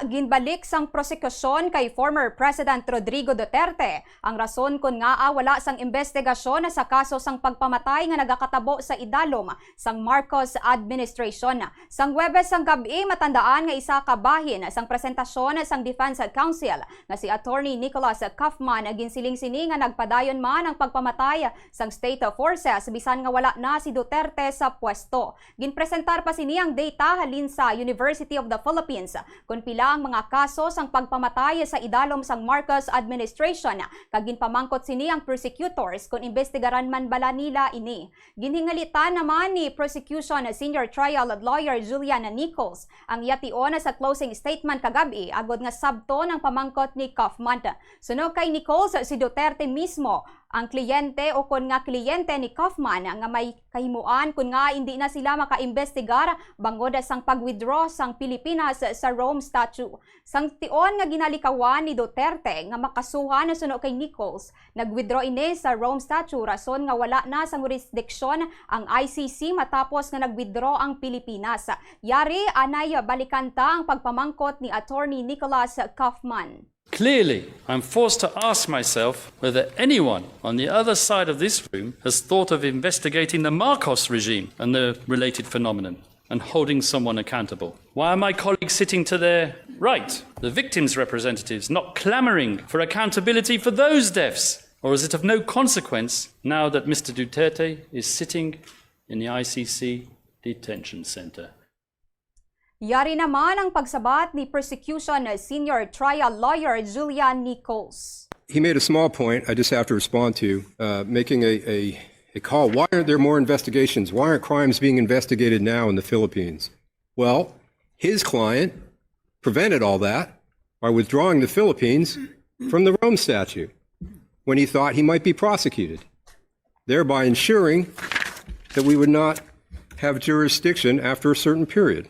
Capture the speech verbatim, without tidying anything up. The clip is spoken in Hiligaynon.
Ginbalik sang prosekusyon kay former President Rodrigo Duterte ang rason kon ngaa wala sang imbestigasyon sa kaso sang pagpamatay nga nagakatabo sa idalom sang Marcos administration. Sang Huwebes sang gab-i, matandaan nga isa ka bahin sang presentasyon sang defense counsel nga si Attorney Nicholas Kaufman, ginsiling sini nga nagpadayon man ang pagpamatay sang state forces bisan nga wala na si Duterte sa pwesto. Ginpresentar pa sini ang data halin sa University of the Philippines kon pila ang mga kaso sang pagpamatay sa idalom sang Marcos administration, kag ginpamangkot sini ang prosecutors kon imbestigaran man bala nila ini. Ginhingalitan naman ni prosecution senior trial lawyer Julian Nichols ang iya tion sa closing statement kagab-i agod nga sabton ang pamangkot ni Kaufman. Suno kay Nichols, si Duterte mismo ang kliyente o kon nga kliyente ni Kaufman nga may kahimuan kon nga hindi na sila makaimbestigar bangod sang pag-withdraw sang Pilipinas sa Rome Statute. Sang tion nga ginalikawan ni Duterte nga makasuhan suno kay Nichols, nag-withdraw ini sa Rome Statute rason nga wala na sang jurisdiction ang I C C matapos nga nag-withdraw ang Pilipinas. Yari, anay balikan ta ang pagpamangkot ni Attorney Nicholas Kaufman. Clearly, I'm forced to ask myself whether anyone on the other side of this room has thought of investigating the Marcos regime and the related phenomenon and holding someone accountable. Why are my colleagues sitting to their right, the victims' representatives, not clamoring for accountability for those deaths? Or is it of no consequence now that Mister Duterte is sitting in the I C C detention center? Yari naman ang pagsabat ni prosecution senior trial lawyer Julian Nichols. He made a small point I just have to respond to, uh, making a, a, a call. Why aren't there more investigations? Why aren't crimes being investigated now in the Philippines? Well, his client prevented all that by withdrawing the Philippines from the Rome Statute when he thought he might be prosecuted, thereby ensuring that we would not have jurisdiction after a certain period.